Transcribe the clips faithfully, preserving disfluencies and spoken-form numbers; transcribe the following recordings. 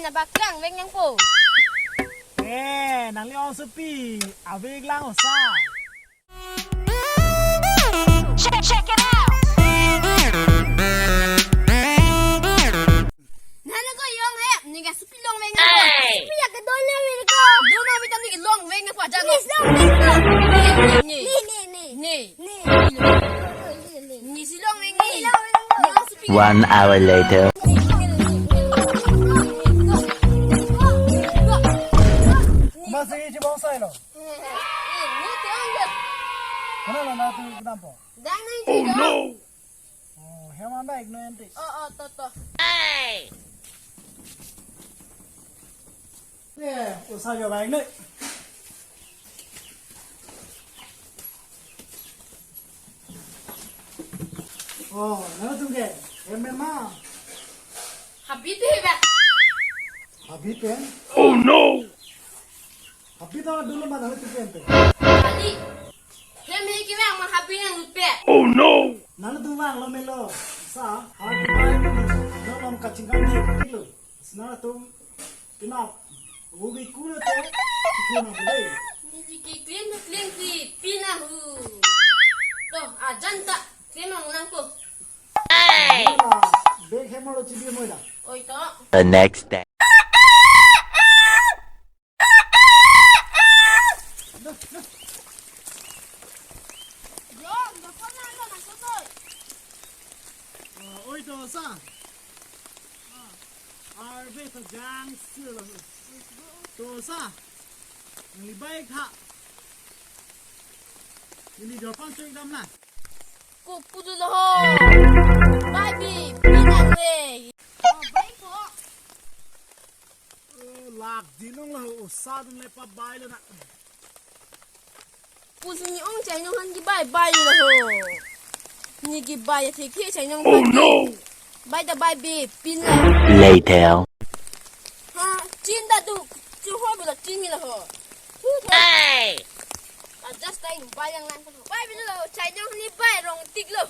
Bak langvek nangpo. Eh, nangli ongsopi, avek lang osa. Check, check it out. Nana ko yong he, neke sopi longvek nangpo. Hey! Sopi ya ke don nangvek ko. Don nangvek ta neke longvek nangpo aja lo. Please longvek ko. Ne, ne, ne. Ne, ne, ne. Ne. Ne. Neke si longvek ne. Ne longvek ne. Neke sopi. One hour later. Masih cibong sai lo. Kono lo na tu kenapa? Oh no! Oh, hem anda igno ente. Oh, oh, to, to. Eh, osa jo baik ne. Oh, nangtum ke? Hem ma? Habit he ba. Habit he? Oh no! Habit to dulu ma nangtum ke ente? Kali. Hem he kevang ma habit nangtum pe. Oh no! Nangtum vanglo melo. Sa, habit ma nangtum kachingkam ni lo. Sina tum kenap. Ubi kulo te. Kulo na dei. Neli keklem keklem si pina hu. To, ajan ta klem ang nangpo. Bek hem lo chibi mo da. Oi to. The next day. Oi to sa. Arve to jang sir lo. To sa. Nangli bai kha. Neli jorpan choi dam na. Ko pudu lo ho. Bai bi, pinang le. Bai ko. Lak dinong lo, osa dun le pa bai lo na. Pusi ni ong chai nong han kebai bai lo ho. Ni kebai ya thekhe chai nong. Oh no! Bai ta bai be pin la. Later. Ha, chin ta tu, chu ho bula chin ni lo ho. Hu tho. Hey! Adjust ta in bai yang lang ko. Bai be lo, chai nong ni bai rong tik lo.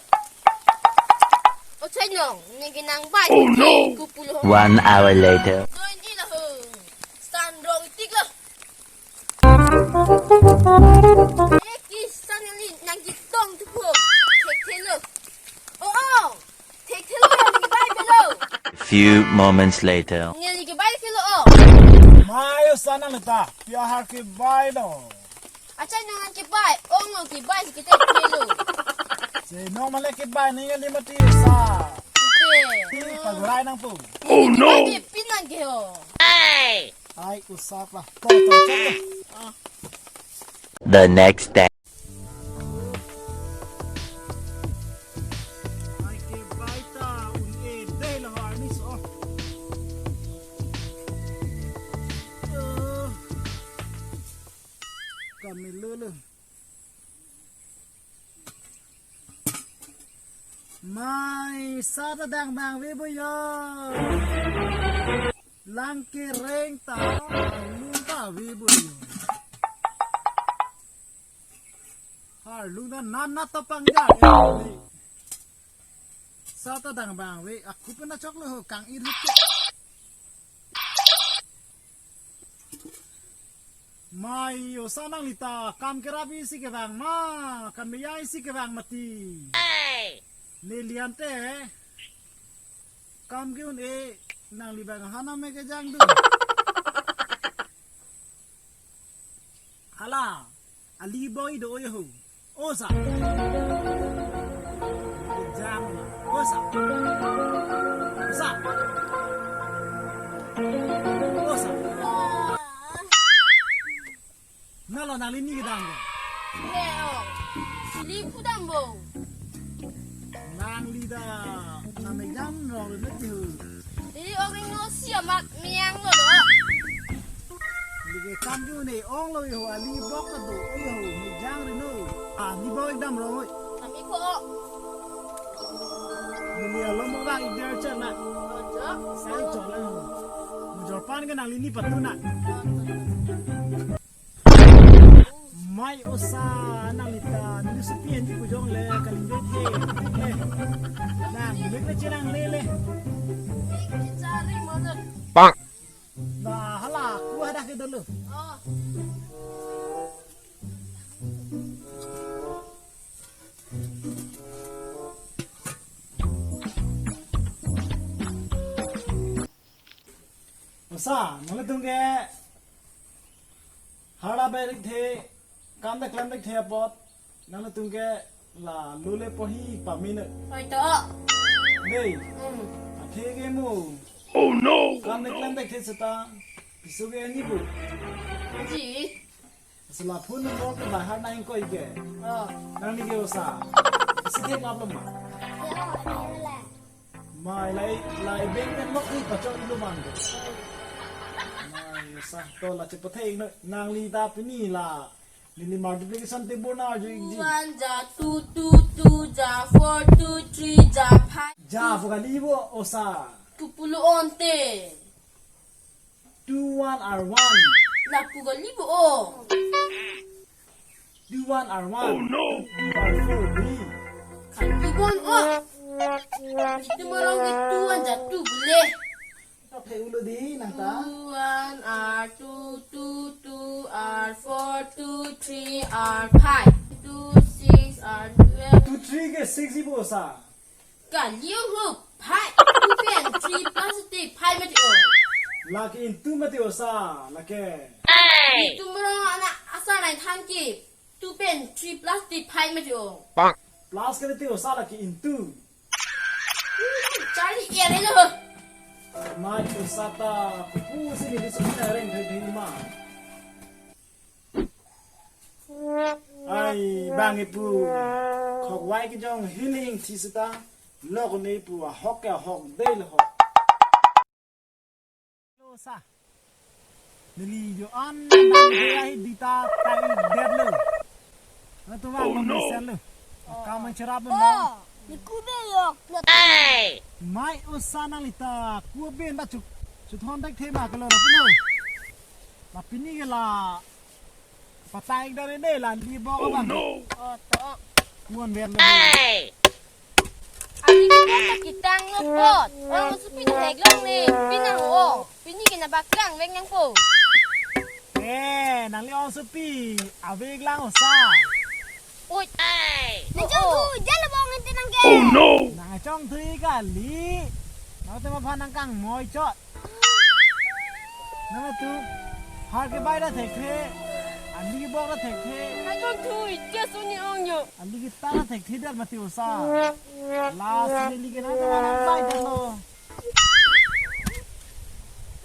O chai nong, ni ke nang bai. Oh no! Kupu lo ho. One hour later. Join di lo ho. San rong tik lo. Eh, ki san ni nang kitong tu po. Thekthe lo. Oh, oh. Thekthe lo, ni kebai be lo. Few moments later. Ni kebai ke lo, oh. Mai osa nang ta. Pia har kebai lo. Achai nong nang kebai. Ong lo kebai si kita ke lo. Chai nong male kebai ni neli mati sa. Oke. Ni pagrai nangpo. Oh no. Ni kebai ke pinang ke ho. Hey! Ai, osa pa. To, to, to, to. The next day. Ai kebai ta un-e dei lo arni so. Eh. Kami lulu. Mai sa ta dang bang ve bo yo. Lang kereng ta, lung ta ve bo yo. Har lung ta nana ta pangja. Sa ta dang bang ve, aku pena chok lo ho kang ir hut ke. Mai osa nangli ta kam kerap isi kevang ma, kam beyai isi kevang mati. Neli ante kam ke un-e nangli bang hana me kejang dun. Hala, ali boi do oi ho. Osa. Jam. Osa. Osa. Osa. Nalo nangli ni kedang ko. Neo. Sili pudam bo. Nangli ta name jam rong le mati ho. Ili ong ing no si amat miang lo lo. Lake kam ju ne ong lo ho ali bok ka do ho ni jang ri no. Ah, ni bok ekdam rong oi. Kami ko. Ni alo mo bang ider chana. Ojo. Sai chola. Mujor pan ke nangli ni patuna. Mai osa nangli ta ni supi andi kujong le kaling le. Nang le le chelang le le. Bang. Oh. Osa, nanglitum ke harla berik the, kam de klem de the apot, nanglitum ke la lule pohi pamina. Oi to. Dei. Hmm. Athe ke mo. Oh no! Kam de klem de the seta, piso ke ani bu. Ji. Sela phone number ke bahar nang koi ke. Oh. Nangli ke osa. Isi ke map lama. Mai lai lai bank ke nok ni pachok ilu man ke. Mai osa to la chepathek no nangli ta pini la. Neli multiplication table na arju ikji. Two one ja two, two two ja four, two three ja five. Ja, bukan ibu osa. Kupulo onte. Two one are one. Lapu kali bo o. Two one are one. Oh no. Two are four. Bi. Kali bon o. Itum orang ke two one ja two bule. Kape ulo di nang ta. Two one are two, two two are four, two three are five, two six are twelve. Two three ke six ibu osa. Kali o ho, five. Two pen three plus te five mati o. Lake into mati osa, lake. Hey! Itum rong ana asar nai than ke. Two pen three plus te five mati o. Plus ke te osa lake into. Charli ere lo ho. Mai osa ta, pusi neli sumina reng reng ma. Ai, bang ipu. Khokwai kejong healing thi seta. Lok ne ipu ahok ke ahok dei lo hok. Lo sa. Neli jo an bang dei ahi dita tai det lo. Natu bang lo mesen lo. Kam man cherap lo. Oh, ni kube yok. Mai osa nangli ta kube nda chuk. Chuthon dak thema ke lo na puno. La pini ke la patai dari ne la li bok abang. Oh, to. Kuan ber lo. Ani kita ta kitang lo pot. Ong supi ni heglong ne. Pinang o. Pini ke na baklang vek nangpo. Eh, nangli ong supi. Avek lang osa. Oi. Nang chongthu, jala bong ente nang ke. Oh no. Nang chongthu kali. Nang te maphan nang kangmoi chot. Nangtum har ke bai ra thekthe, ali ke bok ra thekthe. Nang chongthu, ite suni ong nyo. Ali ke ta ra thekthe der mati osa. La sini li ke nang ta nang bai der lo.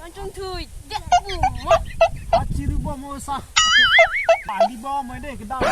Nang chongthu, det bu mo. Achiru bo mo sa. Ali bo mo de kedam.